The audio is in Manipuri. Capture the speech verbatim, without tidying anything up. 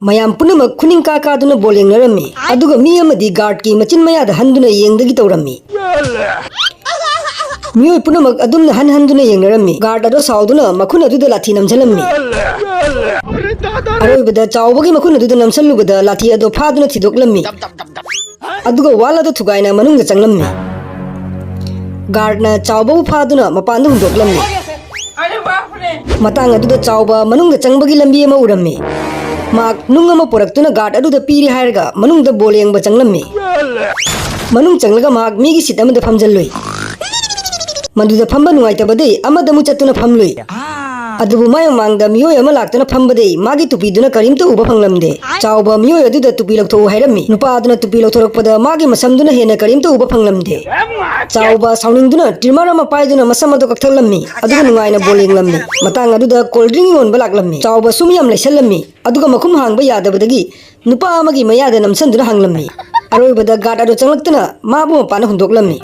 ꯃꯌꯥꯝ ꯄꯨꯝꯅꯃꯛ ꯈꯨꯅꯤꯡ ꯀꯥ ꯀꯥꯗꯨꯅ ꯕꯣꯜ ꯌꯦꯡꯅꯔꯝꯃꯤ꯫ ꯑꯗꯨꯒ ꯃꯤ ꯑꯃꯗꯤ ꯒꯥꯔꯗꯀꯤ ꯃꯆꯤꯟ ꯃꯌꯥꯗ ꯍꯟꯗꯨꯅ ꯌꯦꯡꯗꯒꯤ ꯇꯧꯔꯝꯃꯤ꯫ ꯃꯤꯑꯣꯏ ꯄꯨꯝꯅꯃꯛ ꯑꯗꯨꯝꯅ ꯍꯟ ꯍꯟꯗꯨꯅ ꯌꯦꯡꯅꯔꯝꯃꯤ꯫ ꯒꯥꯔꯗ ꯑꯗꯣ ꯁꯥꯎꯗꯨꯅ ꯃꯈꯨꯟ ꯑꯗꯨꯗ ꯂꯥꯊꯤ ꯅꯝꯁꯤꯜꯂꯝꯃꯤ꯫ ꯑꯔꯣꯏꯕꯗ ꯆꯥꯎꯕꯒꯤ ꯃꯈꯨꯟ ꯑꯗꯨꯗ ꯅꯝꯁꯤꯜꯂꯨꯕꯗ ꯂꯥꯊꯤ ꯑꯗꯣ ꯐꯥꯗꯨꯅ ꯊꯤꯗꯣꯛꯂꯝꯃꯤ꯫ ꯑꯗꯨꯒ ꯋꯥꯜ ꯑꯗꯨ ꯊꯨꯒꯥꯏꯅ ꯃꯅꯨꯡꯗ ꯆꯪꯂꯝꯃꯤ꯫ ꯒꯥꯔꯗꯅ ꯆꯥꯎꯕꯕꯨ ꯐꯥꯗꯨꯅ ꯃꯄꯥꯟꯗ ꯍꯨꯟꯗꯣꯛꯂꯝꯃꯤ꯫ ꯃꯇꯥꯡ ꯑꯗꯨꯗ ꯆꯥꯎꯕ ꯃꯅꯨꯡꯗ ꯆꯪꯕꯒꯤ ꯂꯝꯕꯤ ꯑꯃ ꯎꯔꯝꯃꯤ꯫ ꯃꯍꯥꯛ ꯅꯨꯡ ꯑꯃ ꯄꯨꯔꯛꯇꯨꯅ ꯒꯥꯔꯗ ꯑꯗꯨꯗ ꯄꯤꯔꯤ ꯍꯥꯏꯔꯒ ꯃꯅꯨꯡꯗ ꯕꯣꯜ ꯌꯦꯡꯕ ꯆꯪꯂꯝꯃꯤ꯫ ꯃꯅꯨꯡ ꯆꯪꯂꯒ ꯃꯍꯥꯛ ꯃꯤꯒꯤ ꯁꯤꯠ ꯑꯃꯗ ꯐꯝꯖꯜꯂꯨꯏ꯫ ꯃꯗꯨꯗ ꯐꯝꯕ ꯅꯨꯡꯉꯥꯏꯇꯕꯗꯒꯤ ꯑꯃꯗ ꯑꯃꯨꯛ ꯆꯠꯇꯨꯅ ꯐꯝꯂꯨꯏ꯫ ꯑꯗꯨꯕꯨ ꯃꯥꯏ ꯃꯃꯥꯡꯗ ꯃꯤꯑꯣꯏ ꯑꯃ ꯂꯥꯛꯇꯨꯅ ꯐꯝꯕꯗꯒꯤ ꯃꯥꯒꯤ ꯇꯨꯄꯤꯗꯨꯅ ꯀꯔꯤꯝꯇ ꯎꯕ ꯐꯪꯂꯝꯗꯦ꯫ ꯆꯥꯎꯕ ꯃꯤꯑꯣꯏ ꯑꯗꯨꯗ ꯇꯨꯄꯤ ꯂꯧꯊꯣꯛꯎ ꯍꯥꯏꯔꯝꯃꯤ꯫ ꯅꯨꯄꯥ ꯑꯗꯨꯅ ꯇꯨꯄꯤ ꯂꯧꯊꯣꯔꯛꯄꯗ ꯃꯥꯒꯤ ꯃꯁꯝꯗꯨꯅ ꯍꯦꯟꯅ ꯀꯔꯤꯝꯇ ꯎꯕ ꯐꯪꯂꯝꯗꯦ꯫ ꯆꯥꯎꯕ ꯁꯥꯎꯅꯤꯡꯗꯨꯅ ꯇ꯭ꯔꯤꯃꯔ ꯑꯃ ꯄꯥꯏꯗꯨꯅ ꯃꯁꯝ ꯑꯗꯨ ꯀꯛꯊꯠꯂꯝꯃꯤ꯫ ꯑꯗꯨꯒ ꯅꯨꯡꯉꯥꯏꯅ ꯕꯣꯜ ꯌꯦꯡꯂꯝꯃꯤ꯫ ꯃꯇꯥꯡ ꯑꯗꯨꯗ ꯀꯣꯜ ꯗ꯭ꯔꯤꯡ ꯌꯣꯟꯕ ꯂꯥꯛꯂꯝꯃꯤ꯫ ꯆꯥꯎꯕ ꯁꯨꯝ ꯌꯥꯝ ꯂꯩꯁꯜꯂꯝꯃꯤ꯫ ꯑꯗꯨꯒ ꯃꯈꯨꯝ ꯍꯥꯡꯕ ꯌꯥꯗꯕꯗꯒꯤ ꯅꯨꯄꯥ ꯑꯃꯒꯤ ꯃꯌꯥꯗ ꯅꯝꯁꯤꯟꯗꯨꯅ ꯍꯥꯡꯂꯝꯃꯤ꯫ ꯑꯔꯣꯏꯕꯗ ꯒꯥꯔꯗ ꯑꯗꯨ ꯆꯪꯂꯛꯇꯨꯅ ꯃꯥꯕꯨ ꯃꯄꯥꯟꯗ ꯍꯨꯟꯗꯣꯛꯂꯝꯃꯤ꯫